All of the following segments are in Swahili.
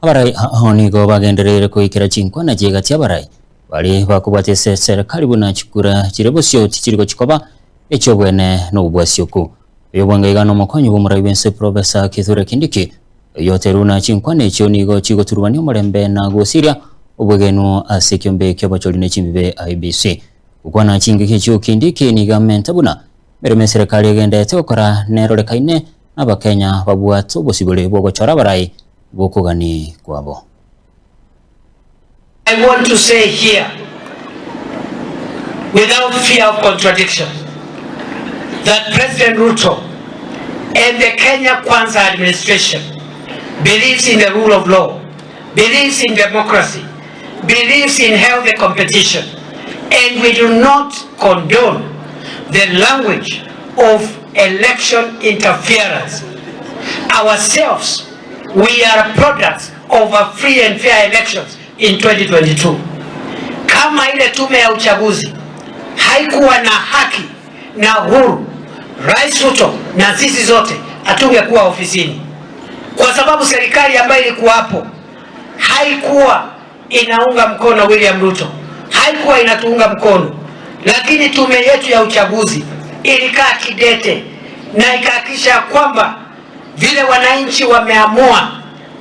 Abarai aho nigo bagendereire koikera chinkwana chiegati abarai bari bakobwatese serikali buna chikura chire bosio tichiri chikoba echiobwene nobwasioku. Oyo bwangaiga nomokonyi bw'omorai bwense Professor Kithure Kindiki oyoteruna chinkwana echio nigo chigoturubania omorembe na gosiria obwegenu ase ekiombe ki'abachori ne chimbibe IEBC. Gokwana chingaki echio Kindiki nigo amenta buna meremo eserikali egendete gokora nerorekaine n'Abakenya babwate obosibore bwogochora abarai bokogani kwabo. I want to say here, without fear of contradiction, that President Ruto and the Kenya Kwanza administration believes in the rule of law, believes in democracy, believes in healthy competition, and we do not condone the language of election interference. Ourselves, we are products of a free and fair elections in 2022. Kama ile tume ya uchaguzi haikuwa na haki na huru, Rais Ruto na sisi zote hatungekuwa ofisini, kwa sababu serikali ambayo ilikuwa hapo haikuwa inaunga mkono William Ruto, haikuwa inatuunga mkono, lakini tume yetu ya uchaguzi ilikaa kidete na ikahakikisha kwamba vile wananchi wameamua,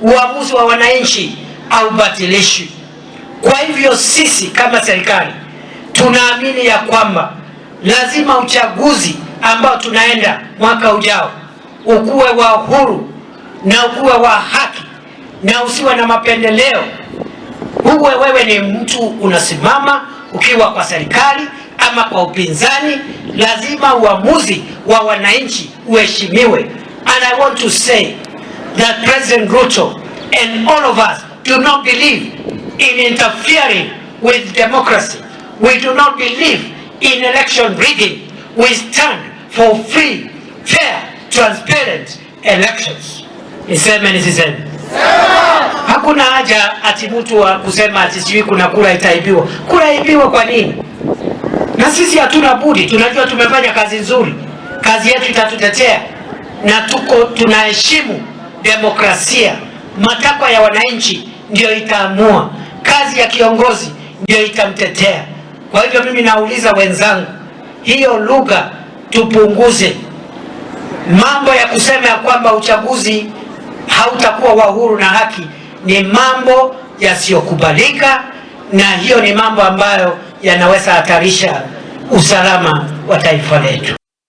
uamuzi wa wananchi haubatilishwi. Kwa hivyo sisi kama serikali tunaamini ya kwamba lazima uchaguzi ambao tunaenda mwaka ujao ukuwe wa huru na ukuwe wa haki na usiwe na mapendeleo. Uwe wewe ni mtu unasimama ukiwa kwa serikali ama kwa upinzani, lazima uamuzi wa wananchi uheshimiwe. And I want to say that President Ruto and all of us do not believe in interfering with democracy. We do not believe in election rigging. We stand for free, fair, transparent elections. Niseme nisiseme? Hakuna haja ati mtu wa kusema ati sijui kuna kura itaibiwa. Kura ibiwa kwa nini? Na sisi hatuna budi, tunajua tumefanya kazi nzuri, kazi yetu itatutetea na tuko tunaheshimu demokrasia. Matakwa ya wananchi ndio itaamua, kazi ya kiongozi ndio itamtetea. Kwa hivyo mimi nauliza wenzangu, hiyo lugha tupunguze. Mambo ya kusema ya kwamba uchaguzi hautakuwa wa huru na haki ni mambo yasiyokubalika, na hiyo ni mambo ambayo yanaweza hatarisha usalama wa taifa letu.